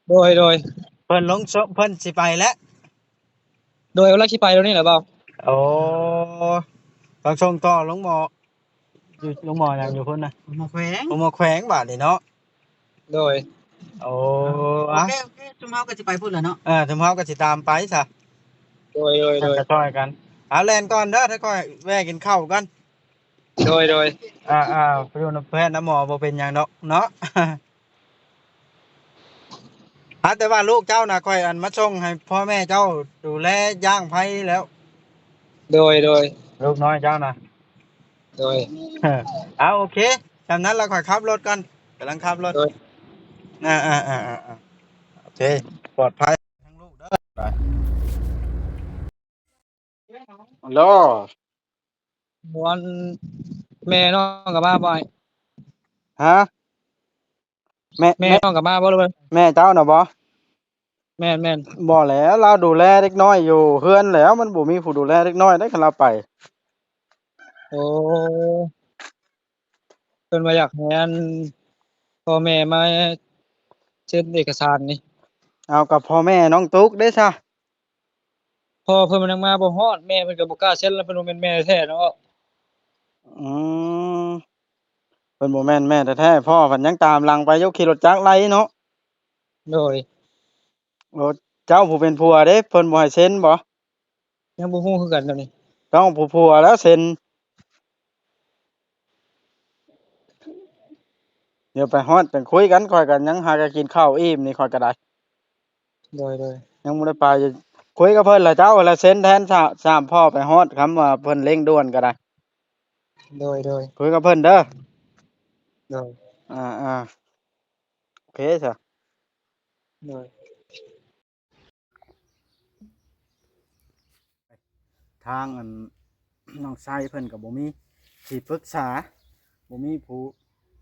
ໂດຍ ໂດຍ ເພິ່ນລົງ ເພິ່ນຊິໄປແລ້ວ. ໂດຍ ກຳລັງຊິໄປດຽວນີ້ແຫຼະບ່າວ. ໂອ້ ຕ້ອງສົ່ງຕໍ່ໂຮງໝໍ ຢູ່ໂຮງໝໍຫຍັງຢູ່ພຸ້ນນະ? ໂຮງໝໍແຂວງ ໂຮງໝໍແຂວງບາດນີ້ເນາະ. ໂດຍ ໂອ້ ໂອເຄ ໂອເຄ ຊຸມເຮົາກໍຊິໄປພຸ້ນແຫຼະເນາະ. ເອີ ຊຸມເຮົາກໍຊິຕາມໄປຊະ. ໂດຍ ໂດຍ ໂດຍ ກໍຊ່ອຍກັນ. ອ່າ ແລ່ນກ່ອນເດີ ຖ້າຂ້ອຍແວ່ກິນເຂົ້າກ່ອນ. ໂດຍ ໂດຍ ອ່າໆ ໄປຢູ່ນຳແພດນຳໝໍບໍ່ເປັນຫຍັງດອກເນາະ. ຫາແຕ່ວ່າລູກເຈົ້ານະ ຂ້ອຍອັນມາສົ່ງໃຫ້ພໍ່ແມ່ເຈົ້າດູແລຢ່າງໃຜແລ້ວ. ໂດຍ ໂດຍ ລູກນ້ອຍເຈົ້ານະ. ໂດຍ ເອົາ ໂອເຄ ຊ່ຳນັ້ນລະ ຂ້ອຍຂັບລົດກ່ອນ ກຳລັງຂັບລົດ. ໂດຍ ອ່າໆໆໆ ໂອເຄ ປອດໄພທັງລູກເດີ. ໂລ ມ່ວນ ແມ່ນ້ອງກໍມາບໍ່ອ້າຍ? ຮະ? ແມ່ ແມ່ ແມ່ນ້ອງກໍມາບໍ່ ຫຼືວ່າ ແມ່ເຈົ້ານະບໍ່? ແມ່ນໆ ບໍ່ແຫຼະ ລາວດູແລເດັກນ້ອຍຢູ່ເຮືອນແຫຼະ ມັນບໍ່ມີຜູ້ດູແລເດັກນ້ອຍໃດ໋ ຄັນລາວໄປ. ໂອ້ ເພິ່ນວ່າຢາກໃຫ້ອັນ ພໍ່ແມ່ມາເຊັນເອກະສານນີ້. ເອົາ ກັບພໍ່ແມ່ນ້ອງຕຸກເດ້ຊະ? ພໍ່ເພິ່ນມັນຍັງມາບໍ່ຮອດ ແມ່ເພິ່ນກໍບໍ່ກ້າເຊັນ ແລ້ວເພິ່ນບໍ່ແມ່ນແມ່ແທ້ເນາະ. ອືມ ເພິ່ນບໍ່ແມ່ນແມ່ແທ້ໆ ພໍ່ເພິ່ນຍັງຕາມຫຼັງໄປຢູ່ ຂີ່ລົດຈັກໄລ່ເນາະ. ໂດຍ ໂອ້ ເຈົ້າຜູ້ເປັນຜົວເດ້ ເພິ່ນບໍ່ໃຫ້ເຊັນບໍ່? ຍັງບໍ່ຮູ້ຄືກັນຕອນນີ້ ຕ້ອງຜູ້ຜົວແລ້ວເຊັນ. ດຽວໄປຮອດຈັ່ງຄຸຍກັນ ຂ້ອຍກໍຍັງຫາກໍກິນເຂົ້າອີ່ມນີ້ ຂ້ອຍກໍໄດ້. ໂດຍ ໂດຍ ຍັງບໍ່ໄດ້ໄປ ຄຸຍກັບເພິ່ນລະ ເຈົ້າລະເຊັນແທນ ສາ ສາມພໍ່ໄປຮອດ ຄຳວ່າເພິ່ນເລັ່ງດ່ວນກໍໄດ້. ໂດຍ ໂດຍ ຄຸຍກັບເພິ່ນເດີ. ໂດຍ ອ່າໆ ໂອເຄຊະ. ໂດຍ ທາງອັນ ນ້ອງໄຊເພິ່ນກໍບໍ່ມີທີ່ປຶກສາ ບໍ່ມີຜູ້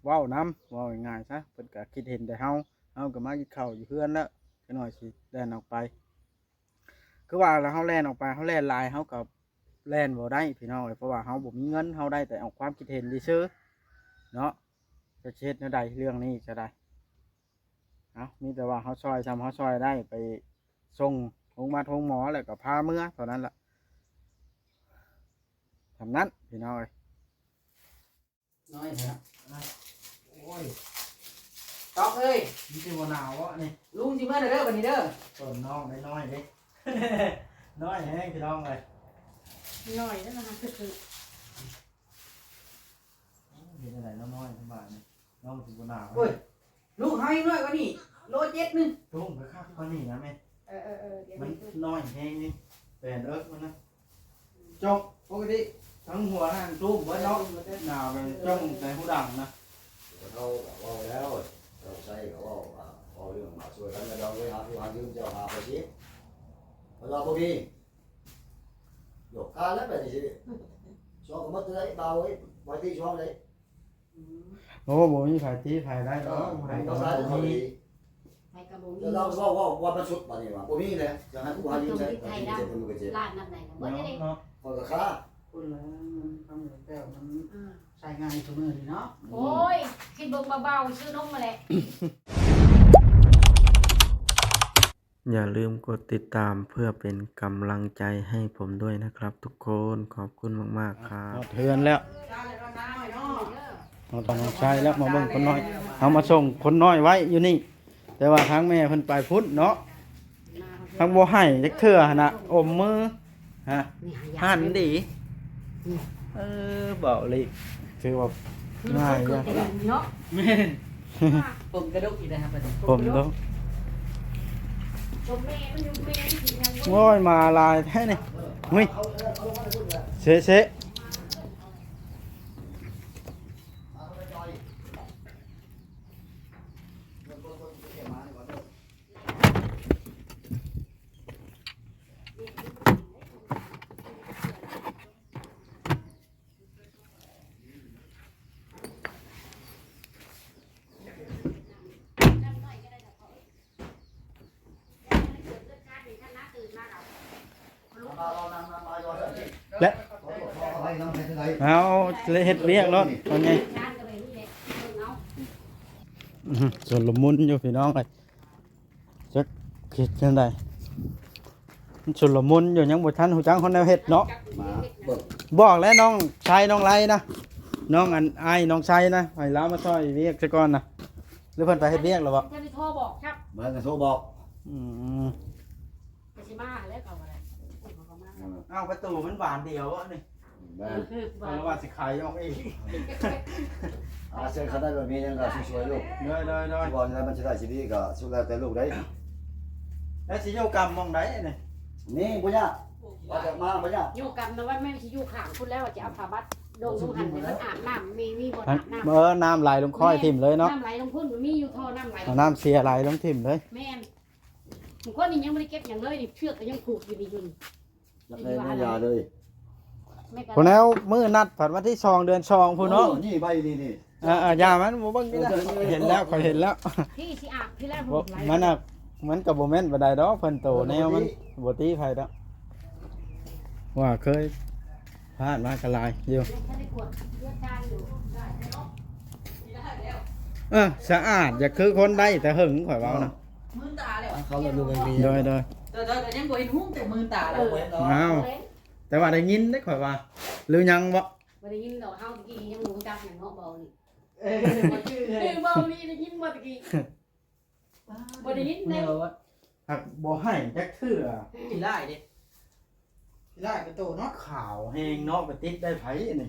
ເວົ້ານຳ ເວົ້າງ່າຍໆຊະ ເພິ່ນກໍຄິດເຫັນແຕ່ເຮົາ ເຮົາກໍມາກິນເຂົ້າຢູ່ເຮືອນແລ້ວ ຈັກໜ້ອຍຊິແລ່ນອອກໄປ. ຄືວ່າລະ ເຮົາແລ່ນອອກໄປ ເຮົາແລ່ນຫຼາຍ ເຮົາກໍແລ່ນບໍ່ໄດ້ພີ່ນ້ອງເອີຍ ເພາະວ່າເຮົາບໍ່ມີເງິນ ເຮົາໄດ້ແຕ່ອອກຄວາມຄິດເຫັນຊື່ໆເນາະ ຈະເຮັດແນວໃດເລື່ອງນີ້ກໍໄດ້. ເອົາ ມີແຕ່ວ່າເຮົາຊ່ອຍ ຊ່ຳເຮົາຊ່ອຍໄດ້ ໄປສົ່ງໂຮງໝາໂຮງໝໍ ແລ້ວກໍພາເມືອເທົ່ານັ້ນລະ ຊ່ຳນັ້ນພີ່ນ້ອງເອີຍ. ນ້ອຍແທ້ ໂອ້ຍ ຕອກເອີຍ ມັນຊິບໍ່ໜາວເບາະນີ້? ລຸງຊິເມືອແລ້ວເດີ ບັດນີ້ເດີ. ຕົ້ນນ້ອງນ້ອຍໆເດ້ ນ້ອຍແຮງພີ່ນ້ອງເອີຍ ນ້ອຍແລ້ວນະ ຄື ເຮັດຈັ່ງໃດເນາະ ນ້ອຍສະບາຍນີ້ ນ້ອງຊິບໍ່ໜາວ. ໂອ້ຍ ລູກເຮົາຍັງນ້ອຍກວ່ານີ້ ໂລເຈັດໜຶ່ງ ຕຸ້ມກໍຄັກກວ່ານີ້ນະແມ່. ເອີໆໆ ດຽວ ມັນນ້ອຍແຮງນີ້ ແປນເອິກມັນນະ. ຈ້ອງ ປົກກະຕິທັງຫົວຫັ້ນຕຸ້ມເບິດເນາະ ໜາວແບບຈ້ອງໃສ່ຫູດັງນະ. ເຮົາກໍເວົ້າແລ້ວ ເຈົ້າໃຊ້ກໍເວົ້າວ່າ ເວົ້າເລື່ອງມາຊ່ວຍກັນ ແລ້ວເຮົາໄປຫາກູ້ຫາຢືມ ເຈົ້າຫາໄປຊິ ເພິ່ນວ່າບໍ່ມີ ຢອກການແລ້ວໄປຊິ ຊ່ວງກໍໝົດເທົ່າໃດ ບ່າວເອີຍ ບໍ່ຕິຊ່ວງໃດ. ໂອ້ ບໍ່ມີໃຜຕິໃຜໄດ້ດອກ ໃຜກໍບໍ່ມີ ໃຜກໍບໍ່ມີ. ແລ້ວເຮົາເວົ້າ ເວົ້າ ເວົ້າມັນສຸດບາດນີ້ວ່າ ບໍ່ມີແລ້ວ ຈະໃຫ້ຜູ້ຫາຢູ່ໃສ ໃຜເຈັບ ເພິ່ນກໍເຈັບ ເນາະ ຂ້ອຍກໍຄາ ຄົນລະ ມັນຄຳແລ້ວມັນ ອ່າ ໃຊ້ງ່າຍຊຸມື້ນີ້ເນາະ. ໂອ້ຍ ຄິດເບິ່ງເບົາໆ ຊື້ນົມມາແຫຼະ. อย่าลืมกดติดตามเพื่อเป็นกำลังใจให้ผมด้วยนะครับทุกคน ขอบคุณมากๆ ครับ ຮອດเฮือนแล้ว ฮอดน้องชายแล้ว มาเบิ่งคนน้อย เฮามาส่งคนน้อยไว้อยู่นี่ แต่ว่าทางแม่เพิ่นไปพุ้นเนาะ ทางบ่ให้จักเทื่อหั่นน่ะ อมมือ ฮะ หันดี เออ เบาหลี ถือว่าง่ายอยู่ เนาะ แม่น ผมกระดกอีกนะครับ ผมดก โอ้ย มาหลายแท้นี่ เฮ้ย เซะเซะ และ เอา เฮ็ดเวียกโลด ว่าไง อื้อหือ ชุลมุนอยู่พี่น้องเอ้ย ຈັກເຮັດຈັ່ງໃດ ມັນຊຸນລະມຸນຢູ່ ຍັງບໍ່ທັນຮູ້ຈັກຮອດແນວເຮັດເນາະ. ມາເບິ່ງ ບອກແລ້ວນ້ອງຊາຍນ້ອງໄລນະ ນ້ອງອັນອ້າຍນ້ອງໄຊນະ ໃຫ້ລາວມາຊ່ອຍວຽກຊະກ່ອນນະ ຫຼືເພິ່ນໄປເຮັດວຽກແລ້ວບໍ່? ເພິ່ນໂທບອກຄັບ ເພິ່ນກໍໂທບອກ. ອືມ ກໍຊິມາແລ້ວ ເຂົາກໍໄດ້ ເອີ ເອົາ ປະຕູມັນບານດຽວນີ້. ແມ່ນ ເອີ ເພິ່ນວ່າຊິຂາຍອອກເອງ. ອາ ເຊິ່ງຄັນໄດ້ແບບນີ້ຍັງກໍຊ່ວຍໆ ລູກ. ໂດຍໆໆ ຊິເວົ້າຈັ່ງໃດມັນຊິໄດ້ຊິດີກໍສຸດແລ້ວແຕ່ລູກໃດ໋. ແລ້ວຊິຢູ່ກຳໝ່ອງໃດນີ້? ນີ້ບໍ່ຍາກ ວ່າຈະມາບໍ່ຍາກ ຢູ່ກຳນະ ວ່າແມ່ນຊິຢູ່ຂ້າງພຸ້ນແລ້ວ ວ່າຈະເອົາຜ້າບັດລົງ ລົງຫັ້ນໃຫ້ມັນອາບນ້ຳ ມີ ມີບ່ອນອາບນ້ຳ. ເອີ ນ້ຳໄຫຼລົງຄ້ອຍຖິ້ມເລີຍເນາະ. ນ້ຳໄຫຼລົງພຸ້ນ ມີຢູ່ທໍ່ນ້ຳໄຫຼ ເອົານ້ຳເສຍໄຫຼລົງຖິ້ມເລີຍ. ແມ່ນ ບາງຄົນນີ້ຍັງບໍ່ໄດ້ເກັບຫຍັງເລີຍນີ້ ເຊືອກກໍຍັງຜູກຢູ່ນີ້ຢູ່ນີ້. ຢາກໄດ້ແມ່ຢາເລີຍ ພຸ້ນແລ້ວ ມື້ນັດພັດວັນທີສອງ ເດືອນສອງພຸ້ນເນາະ. ໂອ້ ນີ້ໃບນີ້ນີ້ ເອີໆ ຢ່າມັນບໍ່ເບິ່ງກໍໄດ້. ເອີ ເອີ ເຫັນແລ້ວ ຂ້ອຍເຫັນແລ້ວ. ທີ່ຊິອາບທີ່ແລກ ບໍ່ ມັນນະ ມັນກໍບໍ່ແມ່ນປານໃດດອກ ເພິ່ນໂຕແນວມັນບໍ່ຕິໃຜດອກ ວ່າເຄີຍຜ່ານມາກໍຫຼາຍຢູ່. ຍັງບໍ່ໄດ້ກວດເລືອດທາງຢູ່ ໄດ້ແລ້ວເນາະ ໄດ້ແລ້ວ. ເອີ ສະອາດ ຢາກຄືຄົນໄດ້ແຕ່ເຫິງ ຂ້ອຍເວົ້ານະ. ມື່ນຕາແລ້ວ ເຂົາລະດູໄປເລີຍ. ໂດຍໆ ແຕ່ ແຕ່ ແຕ່ຍັງບໍ່ເຫັນຫຸ້ງ ແຕ່ມື່ນຕາແລ້ວ. ເອີ ເຫັນເນາະ ອ້າວ ແຕ່ວ່າໄດ້ຍິນເດ້ ຂ້ອຍວ່າ ຫຼືຍັງບໍ່? ບໍ່ໄດ້ຍິນດອກ ເຮົາຕະກີ້ຍັງບໍ່ຮູ້ຈັກຫຍັງເນາະ ເບົານີ້. ເອີ ບໍ່ຈື່ເລີຍ ເບົານີ້ໄດ້ຍິນບໍ່ຕະກີ້? ບໍ່ໄດ້ຍິນເດ້ ຫາກບໍ່ໃຫ້ຈັກເທື່ອ. ຂີ້ລ້າຍເດ້ ຂີ້ລ້າຍກະໂຕເນາະ. ຂາວແຮງເນາະ ໄປຕິດໄດ້ໃຜນີ້?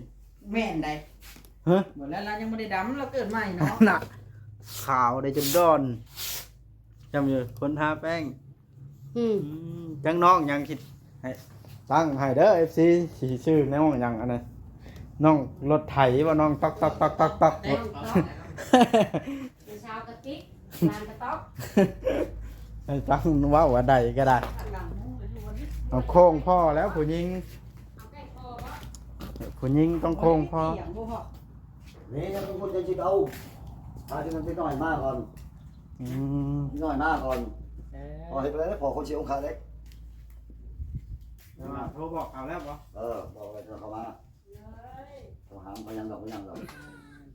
ແມ່ນໃດ໋. ຮະ ໝົດແລ້ວ ລາວຍັງບໍ່ໄດ້ດຳ ລາວເກີດໃໝ່ເນາະ. ນະ ຂາວໄດ້ຈົນດອນ ຈຳຢູ່ ຄົນທາແປ້ງ. ອືມ ອືມ ຈັ່ງນ້ອງຍັງຄິດໃຫ້ ຕັ້ງໃຫ້ເດີ ເອັຟຊີ ຊິຊື່ນ້ອງຫຍັງອັນນັ້ນ ນ້ອງລົດໄຖບໍ່ ນ້ອງຕອກໆໆໆ ເອີ ນ້ອງຕອກ ເປັນຊາວກະຕິກ ຫຼານກະຕອກ. ໃຫ້ຕັ້ງເວົ້າວ່າໃດກໍໄດ້ ເອົາໂຄ້ງພໍແລ້ວ ຜູ້ຍິງ ເອົາໃກ້ພໍບໍ່? ຜູ້ຍິງຕ້ອງໂຄ້ງພໍ. ນີ້ຍັງຄົນຈະຊິເອົາ ພາທີ່ມັນໄປໜ້ອຍມາກ່ອນ. ອືມ ໜ້ອຍມາກ່ອນ. ເອີ ພໍເຮັດໄປແລ້ວ ພໍຄົນຊິອົງຄາເລັກ. ແຕ່ວ່າໂທບອກເຂົາແລ້ວບໍ່? ເອີ ບອກແລ້ວເຂົາມາ. ໂທຫາ ບໍ່ຍັງດອກ ບໍ່ຍັງດອກ.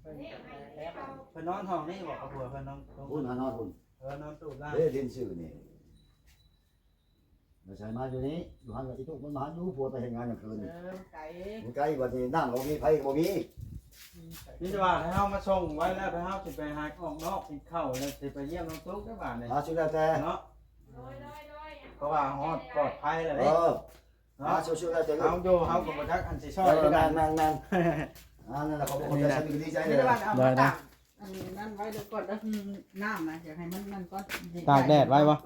ເພິ່ນນອນຫ້ອງນີ້ບໍ່ ກັບຜົວເພິ່ນນອນ? ພຸ້ນຫານອນພຸ້ນ. ເອີ ນອນຕູບລາງ. ເດ້ ດິນຊື່ນີ້ ແລ້ວໃສ່ມາຢູ່ນີ້ ຢູ່ຫັ້ນ ອີ່ຕຸກມັນມາຢູ່ ຜົວໄປເຮັດງານກາງຄືນ. ເອີ ໄກ ມັນໄກ ບັດນີ້ນ້ຳກໍບໍ່ມີ ໄຟກໍບໍ່ມີ. ອືມ ມີແຕ່ວ່າໃຫ້ເຮົາມາສົ່ງໄວ້ແລ້ວ ຖ້າເຮົາຊິໄປຫາອອກນອກກິນເຂົ້າ ແລ້ວຊິໄປຢ້ຽມນ້ອງຕຸກໄດ້ບາດນີ້ ອ່າ ສຸດແລ້ວແຕ່ເນາະ. ໂດຍໆໆ ເພາະວ່າຮອດປອດໄພແລ້ວເດ້. ເອີ ເນາະ ອ່າ ສຸດໆແລ້ວແຕ່ ເຮົາຢູ່ເຮົາກໍບໍ່ຈັກອັນຊິຊ່ອຍ. ເອີ ຄືກັນ ແມ່ນໆໆ ອ່າ ນັ້ນແຫຼະ ຂອບຄຸນ ໃຈ ດີໃຈເລີຍ. ໄດ້ໆ ອັນນັ້ນໄວ້ເດີກ່ອນເດີ ນ້ຳນະ ຢາກໃຫ້ມັນນັ້ນກ່ອນ. ຕາກແດດໄວ້ບໍ່?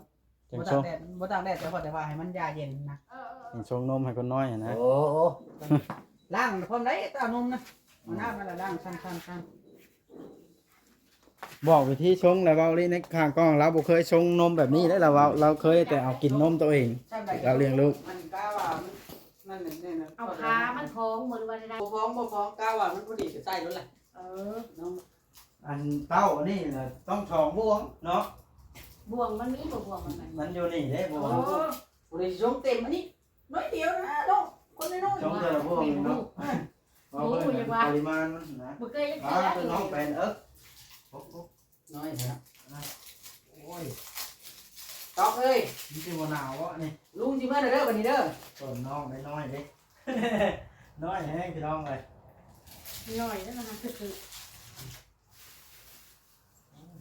ຈັ່ງຊົງ ບໍ່ຕາກແດດ ບໍ່ຕາກແດດ ແຕ່ພໍແຕ່ວ່າໃຫ້ມັນຢ່າເຢັນນະ. ເອີໆ ຈັ່ງຊົງນົມໃຫ້ຄົນນ້ອຍຫັ້ນນະ. ໂອ້ ລ້າງພ້ອມໄດ້ ຕານົມນະ ເອົານ້ຳມາລະລ້າງ ຊັ້ນໆໆ. ບອກວິທີຊົງແລ້ວ ເວົ້າລີ້ ໃນຂ້າງກ້ອງ ລາວບໍ່ເຄີຍຊົງນົມແບບນີ້ເດ້. ລາວເວົ້າ ລາວເຄີຍແຕ່ເອົາກິນນົມໂຕເອງ ລາວລ້ຽງລູກ. ມັນກະວ່າມັນ ນັ້ນແຫຼະ ເອົາຂາມັນພອງ ບໍ່ຮູ້ວ່າໄດ້ ບໍ່ພອງ ບໍ່ພອງ ກະວ່າມັນພໍດີ ກະໃສ່ໂລດລະ. ເອີ ເນາະ ອັນເຕົ້າອັນນີ້ນະ ຕ້ອງສອງບ່ວງເນາະ. ບ່ວງມັນມີບໍ່? ບ່ວງມັນ ມັນຢູ່ນີ້ເດ້ ບ່ວງ. ໂອ້ ບໍ່ໄດ້ຊົງເຕັມອັນນີ້ ໜ້ອຍດຽວນະເນາະ ຄົນນ້ອຍໆ ຊົງແຕ່ລະບ່ວງເນາະ. ເວົ້າເບິ່ງປະລິມານມັນນະ ບໍ່ເຄີຍຈັກເທື່ອ. ເປັນນ້ອງແປນເອີ ນ້ອຍແທ້. ໂອ້ຍ ຕອກເອີຍ ມັນຊິບໍ່ໜາວບໍ່ນີ້? ລຸງຊິເມືອແລ້ວເດີ ບັດນີ້ເດີ. ຕົ້ນນ້ອງໄດ້ນ້ອຍເດ້ ນ້ອຍແຮງພີ່ນ້ອງເອີຍ ນ້ອຍແລ້ວນະ. ຄື ເຮັດ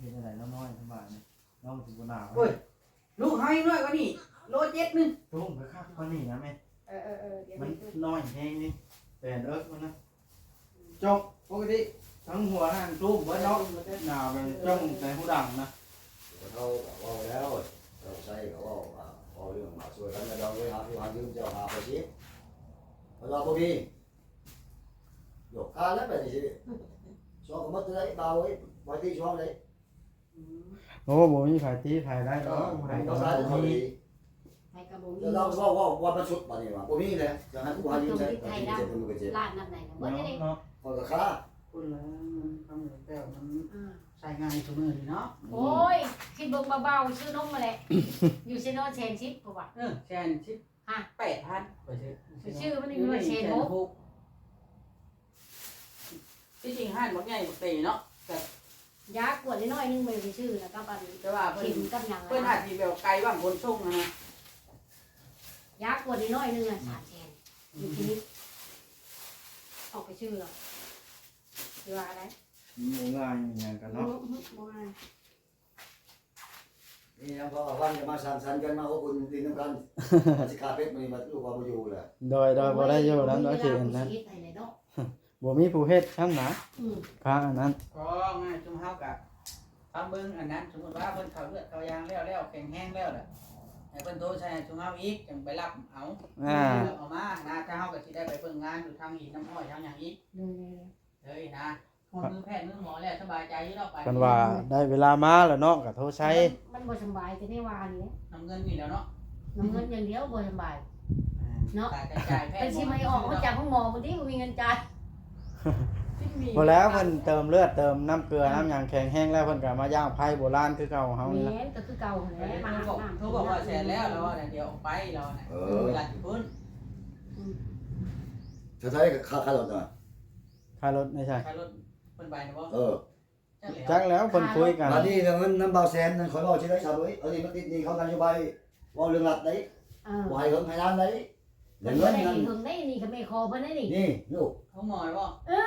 ຈັ່ງໃດເນາະ ນ້ອຍສະບາຍນີ້ ນ້ອງຊິບໍ່ໜາວ. ໂອ້ຍ ລູກເຮົາຍັງນ້ອຍກວ່ານີ້ ໂລເຈັດໜຶ່ງ. ຕຸ້ມໄປຄັກກວ່ານີ້ນະແມ່. ເອີໆໆ ມັນນ້ອຍແຮງນີ້ ແປນເອີກມັນນະ. ຈ້ອງ ປົກກະຕິທັງຫົວຫັ້ນຕຸ້ມເບິດເນາະ ໜາວແບບຈ້ອງໃສ່ຫູດັງນະ. ເຮົາເວົ້າແລ້ວ ເຈົ້າໃຊ້ກໍເວົ້າວ່າ ເວົ້າເລື່ອງວ່າຊ່ວຍກັນ ແລ້ວເຮົາໄປຫາກູ້ຫາຢືມ ເຈົ້າຫາໄປຊິ ເພິ່ນວ່າບໍ່ມີ. ໂຍກການແລ້ວໄປນີ້ຊິ ຊ່ວງກໍໝົດເທົ່າໃດ ບ່າວເອີຍ ບໍ່ຕິຊ່ວງໃດ. ອືມ ໂອ້ ບໍ່ມີໃຜຕີໃຜໄດ້ດອກ. ເອີ ໃຜກໍບໍ່ມີ ໃຜກໍບໍ່ມີ. ແລ້ວເວົ້າ ເວົ້າ ເວົ້າ ເວົ້າມັນສຸດບາດນີ້ວ່າ ບໍ່ມີແຫຼະ ຈະໃຫ້ກູຫາຢືມໃຊ້ ຂ້ອຍຊິເຈັບ ເພິ່ນກໍເຈັບ ລ້ານນ້ຳໃດນະ ເບິດເດ້ ເນາະ ເນາະ ຂ້ອຍກໍຄາ. ຄົນລະ ມັນຄຳແຕ່ວມັນ ອ່າ ໃຊ້ງ່າຍຊຸມື້ນີ້ເນາະ. ໂອ້ຍ ຄິດເບິ່ງເບົາໆ ຊື້ນົມມາແຫຼະ ຢູ່ເຊໂນແສນສິບ ເພາະວ່າ ເອີ ແສນສິບ ຮະ ແປດພັນ ຂ້ອຍຊື້ ໄປຊື້ມັນຢູ່ແສນຫົກ. ທີ່ຈິງຮ້ານບັກໃຫຍ່ບັກເຕເນາະ ແບບ ຢາກວດນ້ອຍໆໜຶ່ງ ແມ່ໄປຊື້ ແລ້ວກໍບັດ ແຕ່ວ່າເພິ່ນ ເຂັມກັບຫຍັງ ເພິ່ນອາດຊິແບບໄກວາງຂົນສົ່ງຫັ້ນນະ ຢາກວດນ້ອຍໆໜຶ່ງນະ ສາມແສນ ຢູ່ຄລີນິກ ອອກໄປຊື້ເນາະ ຊິວ່າໄດ໋ ມັນບໍ່ງ່າຍອີຫຍັງກັນເນາະ ບໍ່ ບໍ່ງ່າຍ. ນີ້ນະ ເພາະວ່າເພິ່ນຈະມາສັງສັນກັນ ມາອົບອຸ່ນ ຫຼິ້ນນຳກັນ ມັນຊິກາເປັດມື້ນີ້ ມາລູກວ່າບໍ່ຢູ່ແລ້ວ ໂດຍ ໂດຍ ບໍ່ໄດ້ຢູ່ນຳດອກ ຊິເຮັດອັນນັ້ນ ບໍ່ມີຜູ້ເຮັດຊ້ຳນະ ອືມ ພາອັນນັ້ນ ກໍງ່າຍ ຊຸມເຮົາກະຟັງເບິ່ງອັນນັ້ນ ສົມມຸດວ່າເພິ່ນເຂົ້າເລືອດເຂົ້າຢາງແລ້ວ ແລ້ວແຂງແຮງແລ້ວລະ ໃຫ້ເພິ່ນໂທໃສ່ໃຫ້ຊຸມເຮົາອີກ ຈັ່ງໄປຮັບເອົາ ອ່າ ເອົາມານະ ຖ້າເຮົາກໍຊິໄດ້ໄປເບິ່ງງານຢູ່ທາງອີກ ນຳອ້ອຍທາງຫຍັງອີກ ໂດຍ ເອີຍນະ ຮອດມືແພດມືໝໍແລ້ວ ສະບາຍໃຈຢູ່ດອກ ຄັນວ່າໄດ້ເວລາມາແລ້ວເນາະ ກໍໂທໃສ່ ມັນ ມັນບໍ່ສຳບາຍ ແຕ່ແນວວ່ານີ້ແຫຼະ ນຳເງິນນີ້ແຫຼະເນາະ ນຳເງິນຢ່າງດຽວ ບໍ່ສຳບາຍເນາະ ຄ່າໃຊ້ຈ່າຍແພດ ເພິ່ນຊິໃຫ້ອອກມາຈາກໂຮງໝໍພຸ້ນຕິ ບໍ່ມີເງິນຈ່າຍ ບໍ່ແລ້ວ ເພິ່ນເຕີມເລືອດເຕີມນ້ຳເກືອ ນ້ຳຫຍັງແຂງແຮງແລ້ວ ເພິ່ນກໍມາຍ່າງໄພໂບລານຄືເກົ່າເຮົານີ້ແຫຼະ ແມ່ນ ກໍຄືເກົ່າຫັ້ນແຫຼະ ມາຫາ ໂທບອກວ່າແສນແລ້ວ ລາວວ່າແນວດຽວອອກໄປ ລາວວ່ານະ ເອີ ເວລາຊິພຸ້ນ ອືມ ເທົ່າໃດ ຄ່າ ຄ່າລົດນະ ຄ່າລົດໃນໃສ ຄ່າລົດເພິ່ນໄປນະບໍ່ ເອີ ຈັກແລ້ວ ຈັກແລ້ວ ເພິ່ນຄຸຍກັນ ບາດນີ້ເລື່ອງເງິນນຳບ່າວແສນນັ້ນ ຂ້ອຍເວົ້າຊິໄດ້ຊະເວີຍ ອັນນີ້ມັນຕິດໜີ້ເຂົານະໂຍບາຍ ເວົ້າເລື່ອງລັດໄດ໋ ເອີ ບໍ່ໃຫ້ເຫິງໃຫ້ນານໄດ໋ ເລື່ອງເງິນນັ້ນ ເພິ່ນບໍ່ໄດ້ໃຫ້ເຫິງໄດ໋ ນີ້ກໍແມ່ຂໍເພິ່ນໄດ໋ນີ້ ນີ້ລູກ ໂຮງໝໍບໍ່ ເອີ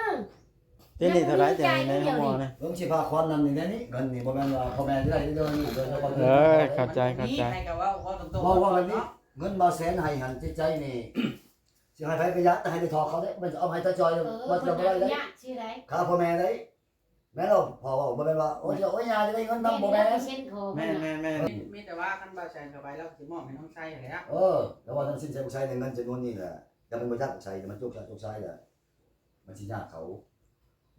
ເປັນໜີ້ເທົ່າໃດ ແຕ່ໃນໂຮງໝໍນີ້ ເບິ່ງຊິພາຄວັນນຳນີ້ແດ່ນີ້ ເງິນນີ້ບໍ່ແມ່ນວ່າພໍ່ແມ່ຊິໄດ້ເດີນີ້ ເດີ ເອີ ເຂົ້າໃຈ ເຂົ້າໃຈ ໃຜກໍເວົ້າ ເວົ້າຕົງໆ ເວົ້າ ເວົ້າແບບນີ້ ເນາະ ເງິນບ່າວແສນໃຫ້ຫັ້ນ ຈິດໃຈນີ້ ຊິໃຫ້ໃຜກໍຢ່າ ແຕ່ໃຫ້ໄດ້ຖອກເຂົາເດ້ ມັນຈະເອົາໃຫ້ຕາຈ່ອຍ ເອີ ມັນຈະບໍ່ໄດ້ເດ້ ຍາກຊິໄດ້ ຄ່າພໍ່ແມ່ໄດ້ ແມ່ນແລ້ວ ພໍ່ເວົ້າບໍ່ແມ່ນວ່າ ໂອ້ຍ ໂອ້ຍ ຍ່າຊິໄດ້ເງິນນຳ ບໍ່ແມ່ນ ແມ່ນ ແມ່ນ ແມ່ນ ມີແຕ່ວ່າຄັນບ່າວແສນເຂົ້າໄປ ລາວກໍຊິມອບໃຫ້ນ້ອງໄຊຫັ້ນແຫຼະ ເອີ ແລ້ວວ່າທັງສິ້ນໃສ່ລູກໄຊໃນເງິນຈຳນວນນີ້ແຫຼະ ແຕ່ມັນບໍ່ຈັກໃສ່ ແຕ່ມັນຈຸກໃສ່ ຈຸກໃສ່ແຫຼະ ມັນຊິຍາກເຂົາ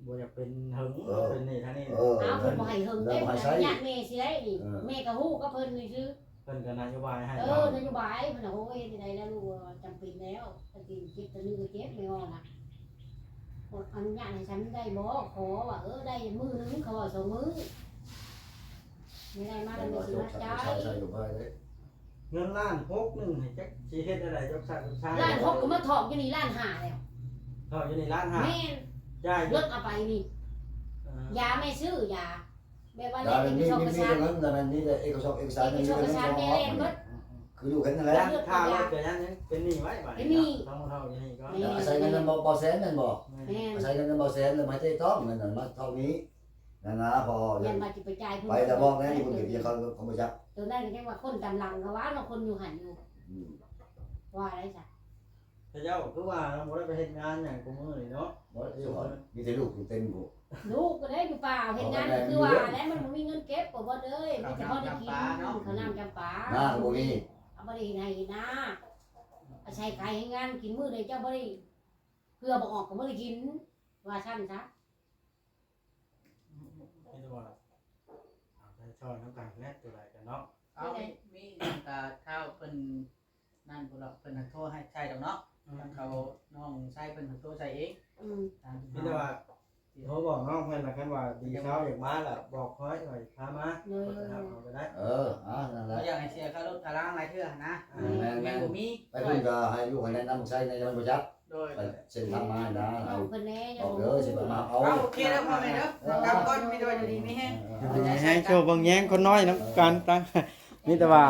ບໍ່ຢາກເປັນເຫິງ ເອີ ເປັນນີ້ທາງນີ້ ເອີ ອ້າວ ເພິ່ນບໍ່ໃຫ້ເຫິງເດ້ ບໍ່ໃຫ້ໃຊ້ ຍາກແມ່ຊິໄດ້ນີ້ ເອີ ແມ່ກໍຮູ້ກັບເພິ່ນຊື່ໆ ເພິ່ນກໍນະໂຍບາຍໃຫ້ ເອີ ນະໂຍບາຍເພິ່ນນະ ໂອ້ຍ ເຮັດຈັ່ງໃດລະລູກ ຈຳເປັນແລ້ວ ກໍຊິເຈັບຕົວນີ້ກໍເຈັບ ແມ່ວ່ານະ ອະນຸຍາດໃຫ້ສັນໄດ້ບໍ່ ຂໍວ່າ ເອີ ໄດ້ມື້ໜຶ່ງ ເຂົາວ່າສອງມື້ ແມ່ໄດ້ມາແລ້ວແມ່ຊິມາຈ່າຍ ໃຊ້ ໃຊ້ກໍບໍ່ໄດ້ເດ້ ເງິນລ້ານຫົກໜຶ່ງ ໃຫ້ຈັກຊິເຮັດແນວໃດ ຈັກສັກຈັກຊາຍ ລ້ານຫົກກໍມາຖອກຢູ່ນີ້ລ້ານຫ້າແລ້ວ ຖອກຢູ່ນີ້ລ້ານຫ້າ ແມ່ນ ຈ່າຍ ລົດເອົາໄປນີ້ ເອີ ຢາແມ່ຊື້ຢາ ແບບວ່າແລ່ນເອກະສອກກະສານ ມີແຕ່ເອກະສອກເອກະສານ ເອກະສອກກະສານແມ່ແລ່ນເບິດ ຄືຢູ່ເຫັນນັ້ນແຫຼະ ຄ່າລົດກໍຍັງເປັນໜີ້ໄວ້ບາດນີ້ເນາະ ຕ້ອງມາເທົ່າຢູ່ນີ້ກໍ ແມ່ນ ອາໄສເງິນນຳບໍ່ ບໍ່ແສນແມ່ນບໍ່ ແມ່ນ ອາໄສເງິນນຳບໍ່ແສນ ແລ້ວມາເຕະຕ້ອງເງິນນັ້ນມາເທົ່ານີ້ ນັ້ນນະ ພໍ ຢ້ານວ່າຊິໄປຈ່າຍເພິ່ນ ໄປແຕ່ບອກແນ່ ຢູ່ເພິ່ນກໍຍັງເຂົາ ເຂົາບໍ່ຈັກ ຕົວນັ້ນກໍຍັງວ່າຄົນຕາມຫຼັງກໍວ່າເນາະ ຄົນຢູ່ຫັ້ນຢູ່ ອືມ ວ່າໄດ້ຊະ ເຂົາເຈົ້າຄືວ່າເນາະ ບໍ່ໄດ້ໄປເຮັດງານຫຍັງຄູ່ມື້ນີ້ເນາະ ບໍ່ໄດ້ ມີແຕ່ລູກເຕັມພຸ້ນ ລູກກໍໄດ້ຢູ່ປ່າເຮັດງານ ຄືວ່າແຫຼະ ມັນບໍ່ມີເງິນເກັບ ບໍ່ເອີຍ ມີແຕ່ພໍໄດ້ກິນ ເຂົ້ານ້ຳຈຳປາ ນາກໍບໍ່ມີ ເອົາບໍ່ໄດ້ເຮັດໄຮ່ເຮັດນາ ອາໄສຂາຍແຮງງານກິນ ມື້ໃດເຈົ້າບໍ່ໄດ້ເພື່ອບໍ່ອອກກໍບໍ່ໄດ້ກິນ ວ່າຊັ້ນຊະ. ມີແຕ່ວ່າເອົາໃຈຊ່ອຍນຳກັນແຫຼະ ຕົວໃດກັນເນາະ ເອົາ ມີຫຍັງກໍຖ້າເພິ່ນນັ້ນພຸ້ນດອກ ເພິ່ນໂທໃຫ້ໃສ່ດອກເນາະ ທາງເຂົານ້ອງຊາຍເພິ່ນໂທໃສ່ເອງ ອືມ ມີແຕ່ວ່າໂທບອກນ້ອງເພິ່ນລະ ຄັນວ່າດີເຊົາຢາກມາລະບອກຂ້ອຍ ຂ້ອຍພາມາ ຂ້ອຍໄປຮັບເອົາກໍໄດ້ ເອີ ອ່າ ນັ້ນແຫຼະ ບໍ່ຢາກໃຫ້ເສຍຄ່າລົດຄ່າລາງຫຼາຍເທື່ອຫັ້ນນະ ແມ່ນໆ ແມ່ນບໍ່ມີ ໄປພຸ້ນກໍໃຫ້ລູກໃຫ້ແນະນຳໃຊ້ແດ່ ມັນບໍ່ຈັກ ໂດຍ ເສັ້ນທາງມານະ ເອົາເພິ່ນແດ່ ບອກເດີ ຊິໄປມາເອົາ ເອົາ ໂອເຄເດີພໍ່ແມ່ເດີ ເອີ ກັບກ່ອນ ມີແຕ່ວ່າຢູ່ດີມີແຮງ ເອີ ມີແຮງ ໂຊເບິ່ງແຍງຄົນນ້ອຍນຳກັນ ມີແຕ່ວ່າ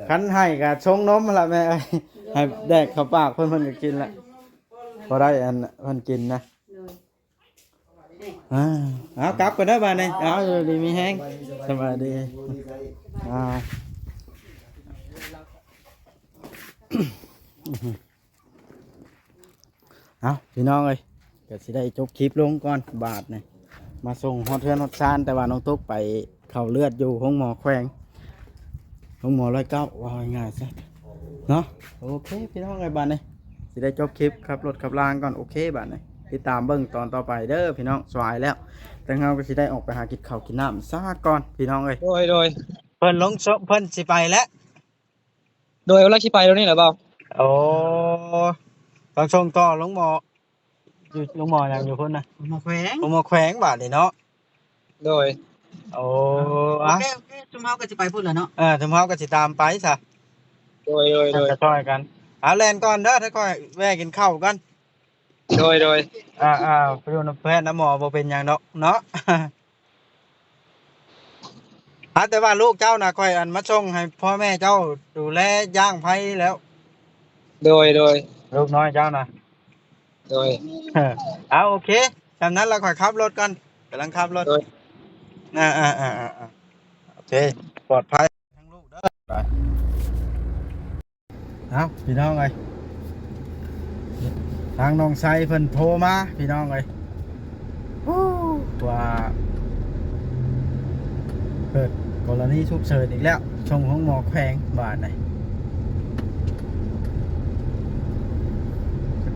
ຄັນໃຫ້ກໍຊົງນົມຫັ້ນລະແມ່ເອີຍ ໃຫ້ແດກເຂົ້າປາກເພິ່ນ ເພິ່ນກໍກິນລະ ພໍໄດ້ອັນເພິ່ນກິນນະ ໂດຍ ອ່າ ເອົາກັບກັນເດີບາດນີ້ ເອົາ ຢູ່ດີມີແຮງ ສະບາຍດີ ອ່າ. ເອົ້າ ພີ່ນ້ອງເອີຍ ກໍຊິໄດ້ຈົບຄລິບລົງກ່ອນບາດນີ້ ມາສົ່ງຮອດເຮືອນຮອດຊານ ແຕ່ວ່ານ້ອງຕຸກໄປເຂົ້າເລືອດຢູ່ໂຮງໝໍແຂວງ ໂຮງໝໍຮ້ອຍເກົ້າ ເວົ້າງ່າຍໆຊະເນາະ ໂອເຄ ພີ່ນ້ອງເອີຍ ບາດນີ້ຊິໄດ້ຈົບຄລິບຂັບລົດຂັບລາງກ່ອນ ໂອເຄ ບາດນີ້ຕິດຕາມເບິ່ງຕອນຕໍ່ໄປເດີພີ່ນ້ອງ ສວາຍແລ້ວ ແຕ່ເຮົາກໍຊິໄດ້ອອກໄປຫາກິນເຂົ້າກິນນ້ຳຊະກ່ອນ ພີ່ນ້ອງເອີຍ ໂດຍ ໂດຍ ເພິ່ນລົງ ເພິ່ນຊິໄປແລ້ວ ໂດຍ ກຳລັງຊິໄປດຽວນີ້ແຫຼະບ່າວ ໂອ້ ຕ້ອງສົ່ງຕໍ່ໂຮງໝໍ ຢູ່ໂຮງໝໍຫຍັງຢູ່ພຸ້ນນະ ໂຮງໝໍແຂວງ ໂຮງໝໍແຂວງບາດນີ້ເນາະ ໂດຍ ໂອ້ ໂອເຄ ໂອເຄ ຊຸມເຮົາກໍຊິໄປພຸ້ນແຫຼະເນາະ ເອີ ຊຸມເຮົາກໍຊິຕາມໄປຊະ ໂດຍ ໂດຍ ໂດຍ ຊ່ອຍກັນ ເອົາແລ່ນກ່ອນເດີ ຖ້າຂ້ອຍແວ່ກິນເຂົ້າກ່ອນ ໂດຍ ໂດຍ ອ່າໆ ໄປຢູ່ນຳແພດນຳໝໍບໍ່ເປັນຫຍັງດອກເນາະ. ຫາແຕ່ວ່າລູກເຈົ້ານະ ຂ້ອຍອັນມາສົ່ງໃຫ້ພໍ່ແມ່ເຈົ້າດູແລຢ່າງໃຜແລ້ວ. ໂດຍ ໂດຍ. ລູກນ້ອຍເຈົ້ານະ. ໂດຍ. ເອີ ເອົາ ໂອເຄ ຊ່ຳນັ້ນລະ ຂ້ອຍຂັບລົດກ່ອນ ກຳລັງຂັບລົດ. ໂດຍ. ອ່າໆໆໆ ໂອເຄ ປອດໄພທັງລູກເດີ. ເອົາ ພີ່ນ້ອງເອີຍ ທາງນ້ອງໄຊເພິ່ນໂທມາ ພີ່ນ້ອງເອີຍ. ໂອ້ ວ່າເກີດກໍລະນີສຸກເສີນອີກແລ້ວ ສົ່ງໂຮງໝໍແຂວງບາດນີ້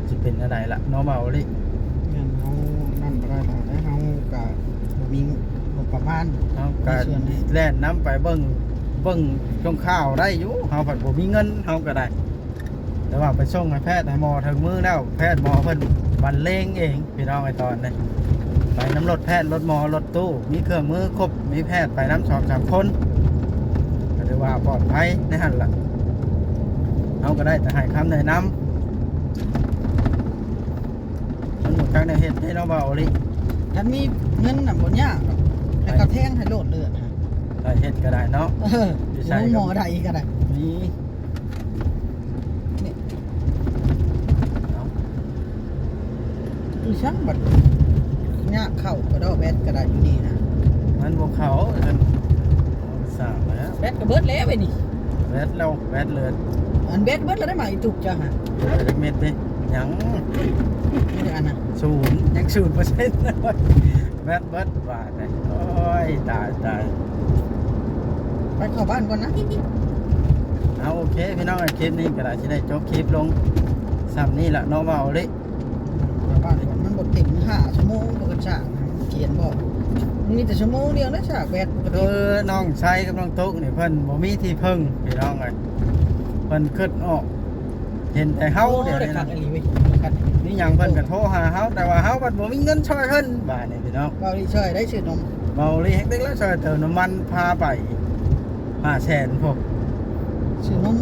ຊິເປັນແນວໃດລະເນາະ ເບົາລີ. ແມ່ນ ເຮົານັ້ນບໍ່ໄດ້ຫຼາຍເດ້ ເຮົາກະບໍ່ມີງົບປະມານ ເຮົາກະແລ່ນນຳໄປເບິ່ງ ເບິ່ງຊ່ວງຂ່າວໄດ້ຢູ່ ເຮົາພັດບໍ່ມີເງິນ ເຮົາກະໄດ້ ແຕ່ວ່າໄປສົ່ງໃຫ້ແພດໃຫ້ໝໍເຖິງມືແລ້ວ ແພດໝໍເພິ່ນບັນເລງເອງ ພີ່ນ້ອງເອີຍ. ຕອນນີ້ໄປນຳລົດແພດ ລົດໝໍ ລົດຕູ້ ມີເຄື່ອງມືຄົບ ມີແພດໄປນຳສອງສາມຄົນ ກໍຖືວ່າປອດໄພໃນຫັ້ນລະ ເຮົາກໍໄດ້ແຕ່ໃຫ້ຄຳແນະນຳ. ມັນບໍ່ຈັກແນວເຮັດເດ້ເນາະ ເບົາລີ. ຄັນມີເງິນນະບໍ່ຍາກດອກ ແຕ່ກະແທງໃຫ້ໂລດເລືອດ ໄປເຮັດກໍໄດ້ເນາະ. ເອີ ຢູ່ໃສ ໂຮງໝໍໃດກໍໄດ້ ມີ. ນີ້ ເອົ້າ ຄືຊ່າງບັດຍາກເຂົ້າກະດອກແບັດກະໄດ້ຢູ່ນີ້ນະ ມັນບໍ່ເຂົ້າ ມັນສ້າງແລ້ວ ແບັດກະເບິດແລ້ວເວີຍນີ້ ແບັດແລ້ວ ແບັດເລີຍ ອັນແບັດເບິດແລ້ວໄດ້ມາອີຕຸກເຈົ້າຫະ ເອີ ຈັກເມັດເດ້ ຍັງ ມີແຕ່ອັນນະ ສູນ ຍັງສູນເປີເຊັນ ແບັດເບິດ. ວ່າແທ້ ໂອ້ຍ ຕາຍ ຕາຍ ໄປເຂົ້າບ້ານກ່ອນນະ. ເອົາ ໂອເຄ ພີ່ນ້ອງ ຄລິບນີ້ກໍໄດ້ ຊິໄດ້ຈົບຄລິບລົງຊ່ຳນີ້ລະເນາະ ເບົາລີ. ເຂົ້າບ້ານກ່ອນ ມັນບໍ່ເຕັມຫ້າຊົ່ວໂມງ ເພິ່ນສາກ ກຽນບໍ່ ມີແຕ່ຊົ່ວໂມງດຽວນະ ສາກແບັດ. ຄືນ້ອງໄຊກັບນ້ອງຕຸກນີ້ ເພິ່ນບໍ່ມີທີ່ເພິ່ງ ພີ່ນ້ອງເອີຍ ເພິ່ນຄິດອອກ ເຫັນແຕ່ເຮົາ ໂອ້ ດຽວນີ້ນະ ມີຫຍັງເພິ່ນກໍໂທຫາເຮົາ ແຕ່ວ່າເຮົາບັດບໍ່ມີເງິນຊ່ອຍເພິ່ນ ບາດນີ້ພີ່ນ້ອງ. ເບົາລີຊ່ອຍໄດ້ຊື້ນົມ ເບົາລີແຮງເດັກແລ້ວ ຊ່ອຍເຕີມນ້ຳມັນພາໄປຫ້າແສນພຸ້ນ ຊື້ນົມ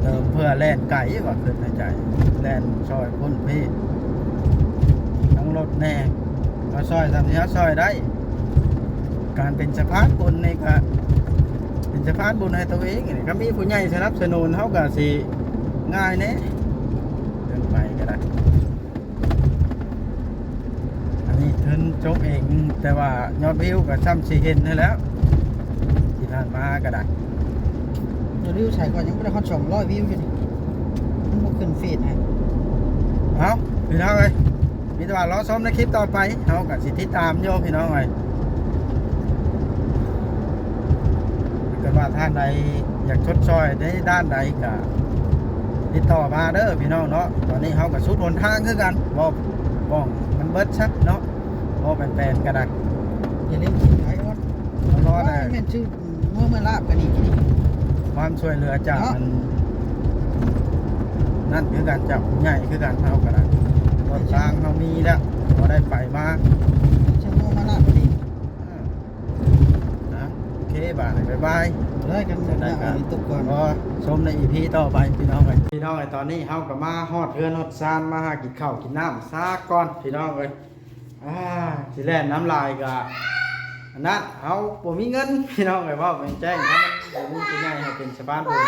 ເຕີມເພື່ອແລ່ນໄກ ວ່າຄິດໃນໃຈ ແລ່ນຊ່ອຍພຸ້ນພີ້ ທັງລົດແດ່ ເຮົາຊ່ອຍສ່ຳທີ່ເຮົາຊ່ອຍໄດ້. ການເປັນສະພານບຸນນີ້ກະເປັນສະພານບຸນໃຫ້ໂຕເອງນີ້ ຄັນມີຜູ້ໃຫຍ່ສະໜັບສະໜູນ ເຮົາກະຊິງ່າຍແດ່ ເດີນໄປກະໄດ້. ອັນນີ້ທຶນຈົກເອງ ແຕ່ວ່າຍອດວິວກະຊ່ຳຊິເຫັນຫັ້ນແຫຼ້ວ ທີ່ຜ່ານມາກະໄດ້. ຍອດວິວໃສ ຂ້ອຍຍັງບໍ່ໄດ້ຮອດສອງຮ້ອຍວິວຢູ່ນີ້ ມັນບໍ່ຂຶ້ນຟີດໃຫ້. ເອົ້າ ພີ່ນ້ອງເອີຍ ມີແຕ່ວ່າລໍຊົມໃນຄລິບຕໍ່ໄປ ເຮົາກະຊິຕິດຕາມຢູ່ ພີ່ນ້ອງເອີຍ. ຖ້າເກີດວ່າທ່ານໃດຢາກຊົດຊ່ອຍໃນດ້ານໃດກະຕິດຕໍ່ມາເດີພີ່ນ້ອງເນາະ. ຕອນນີ້ເຮົາກະສຸດຫົນທາງຄືກັນ ເວົ້າປ້ອງມັນເບິດຊະເນາະ ເວົ້າແປນໆກະໄດ້. ຢ່າລືມໄອອອດ ລອໄດ້ ແມ່ນຊື່ ງົວເມືອລາບກັນອີກ ຄວາມຊ່ວຍເຫຼືອຈາກ ເນາະ ອັນນັ້ນຄືກັນ ຈາກຜູ້ໃຫຍ່ຄືກັນ ເຮົາກໍໄດ້ ຕົ້ນທາງເຮົາມີແລ້ວ ພໍໄດ້ໄປມາ ເຊີນງົວມາລາບກໍດີ. ອ່າ ນະ ໂອເຄ ບາດນີ້ ບາຍບາຍ ໄດ້ກັນ ຈັ່ງໃດກໍ ຕົກກ່ອນ ລໍຊົມໃນອີພີຕໍ່ໄປ ພີ່ນ້ອງເອີຍ. ພີ່ນ້ອງເອີຍ ຕອນນີ້ເຮົາກໍມາຮອດເຮືອນຮອດຊານ ມາຫາກິນເຂົ້າກິນນ້ຳຊະກ່ອນ ພີ່ນ້ອງເອີຍ. ອ່າ ຊິແລ່ນນຳຫຼາຍກະອັນນັ້ນ ເຮົາບໍ່ມີເງິນ ພີ່ນ້ອງເອີຍ ເວົ້າແຈ້ງໆ ຖ້າມັນບໍ່ມີຜູ້ໃຫຍ່ໃຫ້ເປັນສະພານບຸນ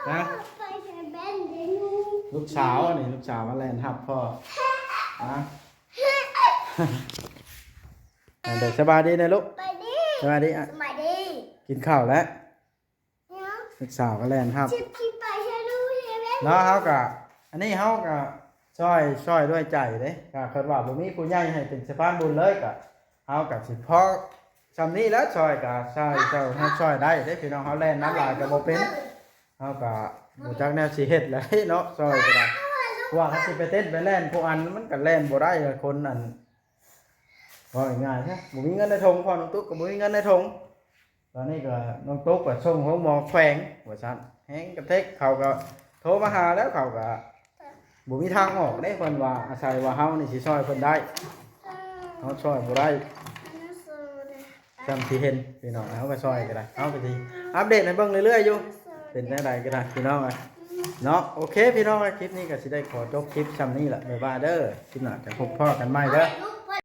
ນະ. ລູກສາວນີ້ ລູກສາວມາແລ່ນຮັບພໍ່ນະ. ເດີ ສະບາຍດີນະລູກ ສະບາຍດີ ສະບາຍດີ ສະບາຍດີ ກິນເຂົ້າແລ້ວ. ລູກສາວກໍແລ່ນຮັບເນາະ. ເຮົາກໍ ອັນນີ້ເຮົາກໍຊ່ອຍ ຊ່ອຍດ້ວຍໃຈເດ້ ກໍເກີດວ່າບໍ່ມີຜູ້ໃຫຍ່ໃຫ້ເປັນສະພານບຸນເລີຍ ກໍເຮົາກໍຊິພໍຊ່ຳນີ້ແຫຼະ ຊ່ອຍກໍຊ່ອຍ ຊ່ອຍ ເຮົາຊ່ອຍໄດ້ເດ້ພີ່ນ້ອງ. ເຮົາແລ່ນນຳຫຼາຍກໍບໍ່ເປັນ ເຮົາກໍບໍ່ຈັກແນວຊິເຮັດແລ້ວເນາະ ຊ່ອຍກໍໄດ້. ວ່າເຮົາຊິໄປເຕັ້ນໄປແລ່ນຜູ້ອັນ ມັນກໍແລ່ນບໍ່ໄດ້ ຄົນອັນ ເວົ້າງ່າຍໆຊະ ບໍ່ມີເງິນໃນຖົງ ພໍ່ນ້ອງຕຸກກໍບໍ່ມີເງິນໃນຖົງ. ຕອນນີ້ກໍນ້ອງຕຸກກໍສົ່ງໂຮງໝໍແຂວງວ່າຊັ້ນ ແຮງກະເທັກ ເຂົາກໍໂທມາຫາແລ້ວ ເຂົາກໍບໍ່ມີທາງອອກເດ້ ເພິ່ນວ່າອາໄສວ່າເຮົານີ້ຊິຊ່ອຍເພິ່ນໄດ້ເນາະ ເຮົາຊ່ອຍບໍ່ໄດ້. ຊ່ຳທີ່ເຫັນພີ່ນ້ອງ ເຮົາກໍຊ່ອຍກໍໄດ້ ເຮົາກໍຊິອັບເດດໃຫ້ເບິ່ງເລື້ອຍໆຢູ່ ເປັນແນວໃດກໍໄດ້ພີ່ນ້ອງເນາະ. ໂອເຄພີ່ນ້ອງ ຄລິບນີ້ກໍຊິໄດ້ຂໍຈົບຄລິບຊ່ຳນີ້ລະ ບາຍບາຍເດີ ຄລິບໜ້າຈະພົບພໍ້ກັນໃໝ່ເດີ.